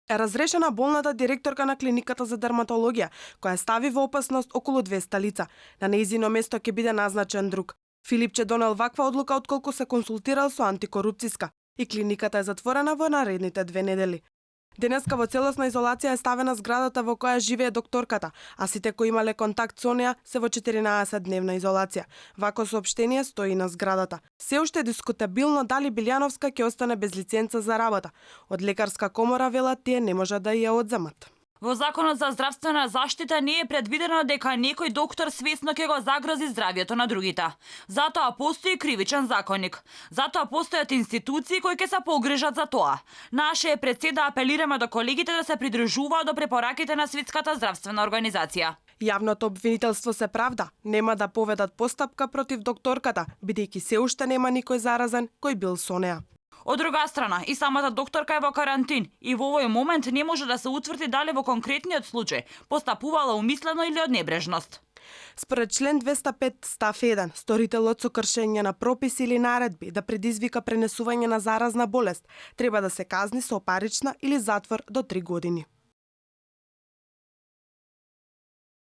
е разрешена болната директорка на клиниката за дерматологија, која стави во опасност околу 200 лица. На нејзино место ќе биде назначен друг. Филипче донел ваква одлука отколку се консултирал со антикорупцијска и клиниката е затворена во наредните 2 недели. Денеска во целосна изолација е ставена зградата во која живее докторката, а сите кои имале контакт со неа се во 14-дневна изолација. Вако соопштение стои на зградата. Се уште е дискутабилно дали Билјановска ќе остане без лиценца за работа. Од лекарска комора велат тие не можат да ја одземат. Во Законот за здравствена заштита не е предвидено дека некој доктор свесно ќе го загрози здравјето на другите. Затоа постои кривичен законник. Затоа постојат институции кои ќе се погрижат за тоа. Наше е пред се да апелираме до колегите да се придржуваат до препораките на Светската здравствена организација. Јавното обвинителство се правда, нема да поведат постапка против докторката, бидејќи се уште нема никој заразен кој бил со неа. Од друга страна, и самата докторка е во карантин и во овој момент не може да се утврди дали во конкретниот случај постапувала умислено или од небрежност. Според член 205 став 1, сторителот со кршење на прописи или наредби да предизвика пренесување на заразна болест треба да се казни со парична или затвор до 3 години.